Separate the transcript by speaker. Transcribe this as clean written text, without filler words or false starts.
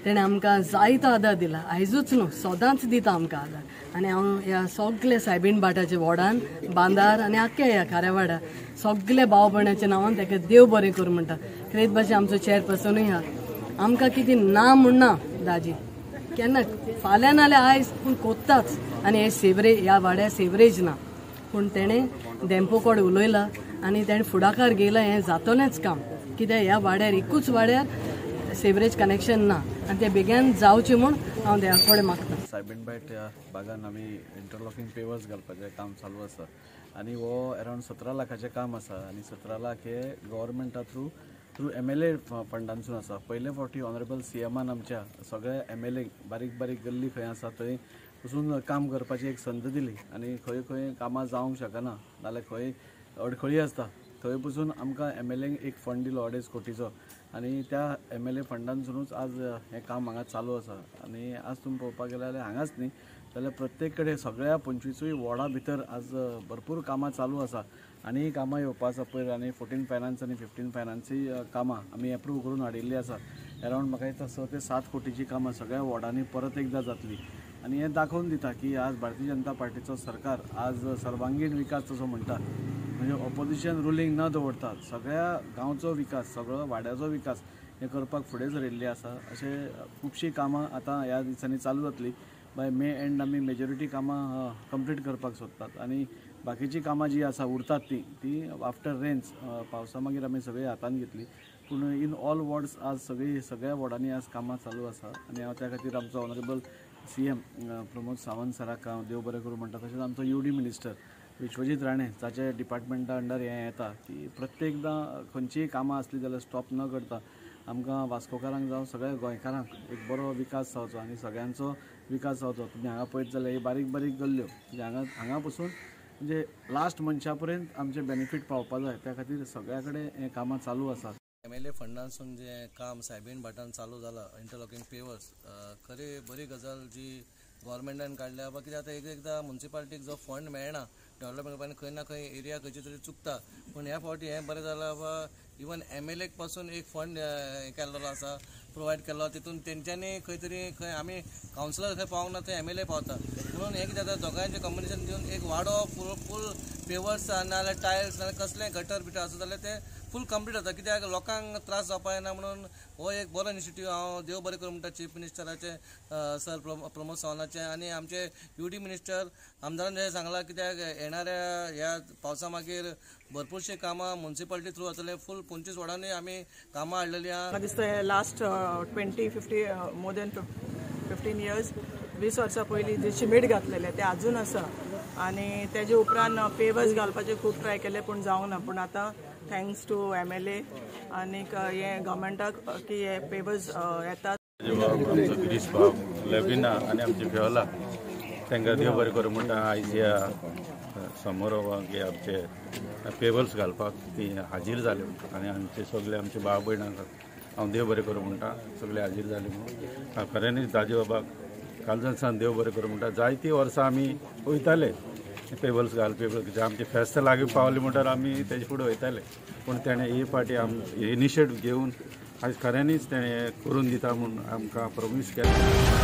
Speaker 1: तेणें आमकां जायतो आदार दिला, आयजूच न्हू सदांच दिता आमकां आदार. आनी हांव ह्या सगळे सायबीण भाटाच्या वॉर्डान, बांदार आनी आख्ख्या ह्या खाऱ्यावाड्यार सगळे भाव भयणाच्या नांवान ताका देव बरें करूं म्हणटा. क्रेत भाशेन आमचो चेअरपर्सनूय आहा, आमकां कितें ना म्हणना दाजी केन्ना, फाल्यां नाल्यार आयज पूण कोत्ताच. आनी हे सेवरेज ह्या वाड्यार सेवरेज ना, पूण तेणें धेंपो कडेन उलयला आनी तेणें फुडाकार घेयला, हें जातलेंच काम. कित्याक ह्या वाड्यार एकूच वाड्यार सेवरेज कनेक्शन ना आनी तें बेगीन जावचें म्हूण हांव देवा कडेन मागता.
Speaker 2: सायबीण भाट ह्या भागान आमी इंटरलॉकींग पेवर्स घालपाचें काम चालू आसा आनी हो अरावंड 17 लाखाचें काम आसा आनी 17 लाख हे गव्हर्मेंटा थ्रू MLA फंडांसून आसा. पयले फावटी ऑनरेबल CMान आमच्या सगळ्या MLA बारीक बारीक गल्ली खंय आसा थंय वचून काम करपाची एक संद दिली आनी खंय खंय कामां जावंक शकना नाल्यार खंय अडखळी आसता थंय पसून आमकां MLA एक फंड दिलो 2.5 कोटीचो आनी त्या MLA फंडांसुनूच आज हें काम हांगा चालू आसा. आनी आज तुमी पळोवपाक गेले जाल्यार हांगाच न्ही जाल्यार प्रत्येक कडेन सगळ्या 25 वॉर्डां भितर आज भरपूर कामां चालू आसा आनी कामां येवपा आसा पयर. आनी 14 फायनान्स आनी 15 फायनान्सी कामां आमी एप्रूव करून हाडिल्लीं आसा. अरावंड म्हाका दिसता 6 ते 7 कोटीची कामां सगळ्या वॉर्डांनी परत एकदां जातली आनी हें दाखोवन दिता की आज भारतीय जनता पार्टीचो सरकार आज सर्वांगीण विकास तसो म्हणटा, म्हणजे ऑपोजिशन रुलींग न दवरता सगळ्या गांवचो विकास, सगळो वाड्याचो विकास हें करपाक फुडें सरिल्लें आसा. अशें खुबशीं कामां आतां ह्या दिसांनी चालू जातली. बाय मे एंड आमी मेजॉरिटी कामां कंप्लीट करपाक सोदतात आनी बाकीची कामां जी आसा उरतात ती ती आफ्टर रेन्स पावसा मागीर आमी सगळी हातान घेतली. पूण इन ऑल वॉर्ड्स आज सगळी सगळ्या वॉर्डांनी आज कामां चालू आसा आनी हांव त्या खातीर आमचो ऑनरेबल CM Pramod Sawant सराक हांव देव बरें करूं म्हणटा. तशेंच आमचो UD minister Vishwajit Rane जाच्या डिपार्टमेंटा अंडर हें येता की प्रत्येकदां खंयचीय कामां आसली जाल्यार स्टॉप न करता आमकां वास्कोकारांक जावं सगळ्या गोंयकारांक एक बरो विकास जावचो आनी सगळ्यांचो विकास जावचो. तुमी हांगा पळयत जाल्यार ही बारीक बारीक गल्ल्यो म्हणजे हांगा हांगा पसून म्हणजे लास्ट मनशा पर्यंत आमचे बेनिफीट पावपा जाय, त्या खातीर सगळ्या कडेन हें कामां चालू आसा.
Speaker 3: MLA फंडांसून जें काम सायबीण भाटान चालू जालां इंटरलॉकींग पेवर्स, खरी बरी गजाल जी गव्हर्मेंटान काडल्या. बाकी आतां एक एकदां मुन्सिपालिटीक जो फंड मेळना डेव्हलपमेंट करपाक, खंय ना खंय एरिया खंयची तरी चुकता. पूण ह्या फावटी हें बरें जालां बाबा इवन MLAक पासून एक फंड केल्लो आसा, प्रोवायड केल्लो, तितून तेंच्यांनी खंय तरी खंय आमी कावन्सिलर खंय पावंक ना थंय MLA पावता. म्हणून हें कितें जाता दोगांयचें कॉम्बिनेशन दिवन एक वाडो फूल फूल पेवर्स नाजाल्यार टायल्स नाजाल्यार कसलें गटर बिटर आसा जाल्यार ते फूल कंप्लीट जाता. कित्याक लोकांक त्रास जावपा जायना म्हणून हो एक बरो इनिशिएटीव. हांव देव बरें करूं म्हणटा चीफ मिनिस्टराचें सर प्रमोद सावंताचें आनी आमचे UD minister आमदारान जें सांगलां कित्याक येणाऱ्या ह्या पावसा मागीर भरपूरशीं कामां मुन्सिपालिटी थ्रू जातले. फूल 25 वॉर्डांनी आमी कामां हाडलेलीं आहा.
Speaker 4: म्हाका दिसता लास्ट 20, 50 मोर देन 15 इयर्स 20 वर्सां पयलीं जे शिमीट घातलेले ते आजून आसा आनी तेजे उपरांत पेवर्स घालपाचे खूब ट्राय केले पूण जावंक ना. पूण आतां thanks to MLA आनीक हे गव्हर्मेंटाक की हे पेवर्स येतात.
Speaker 5: आमचो गिरीश बाब लेबिना आनी आमची फेवला तांकां देव बरें करूं म्हणटा. आयज ह्या समारोहाक आमचे पेबल्स घालपाक ती हाजीर जाले आनी आमचे सगळे आमचे भाव भयणांक हांव देव बरें करूं म्हणटा, सगळे हाजीर जाले म्हणून खऱ्यांनीच दाजी बाबाक कालजनसान देव बरें करूं म्हणटा. जायतीं वर्सां आमी वयताले पेबल्स घाल पेबल्स, जे आमचे फेस्त लागीं पावले म्हणटार आमी तेजे फुडें वयताले, पूण तेणें ही फावटी इनिशिएट घेवन आयज खऱ्यांनीच तेणें करून दिता म्हूण आमकां प्रोमीस केलें.